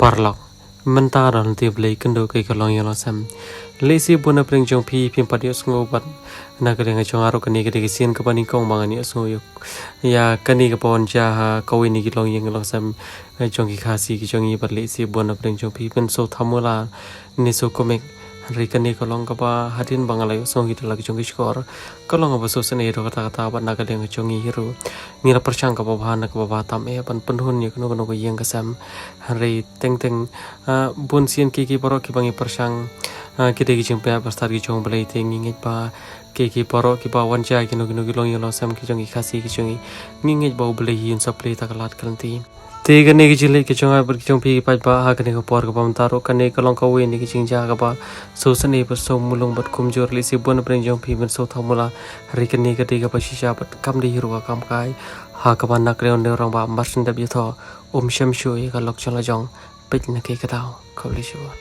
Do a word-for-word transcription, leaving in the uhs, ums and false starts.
Paralok, mynta don te Blei kynduh ka long ïa long sem. Lehse bun na pdeng jong phi phim pat ïohsngew bad na ka liang jong nga ruh kane ka dei ka sien kaba nyngkong ba ngan ïohsngew ïa, ïa kane kaba wan jia ha kawei na ki longïing longsem jong ki Khasi ki jong ngi bad lehse bun na pdeng jong phi phin sngewthuh mula ne sngewkmen. Hynrei kane ka long kaba hadien ba nga la ïohsngew hi da la ki jong ki shkor, ka long kaba sngewsynei ïa kata kata bad na ka liang jong ngi ruh ngi la pyrshang kaba bha na kaba bha tam eh ban pynhun ïa kano kano ka ïing ka sem. Hynrei teng teng, ah, bun sien ki ki baroh kiba ngi pyrshang, ah, ki dei ki jingpynïaid bad ki jong U Blei, te ngi ngeit ba ki ki baroh kiba wan jia kino kino ki longïing longsem ki jong ki Khasi ki jong ngi, ngi ngeit ba U Blei hi un sa plie ïa ka lad ka lynti. Te kane ka jingleit ka jong nga bad ki jong phi ki paidbah ha kane ka por kaba mynta ruh, kane ka long kawei na ki jingjia kaba sngewsynei bad sngewmulung bad kumjuh. Lehse bun na pdeng jong phi phin sngewthuh mula, hynrei kane ka dei kaba shisha bad kam dei hi ruh ka kam kai. Ha kaba na ka liang u rangbah Marshendap Jathoh um shym shu ïa ka lok jong la jong. Peit na ka ka daw. Khublei shibun.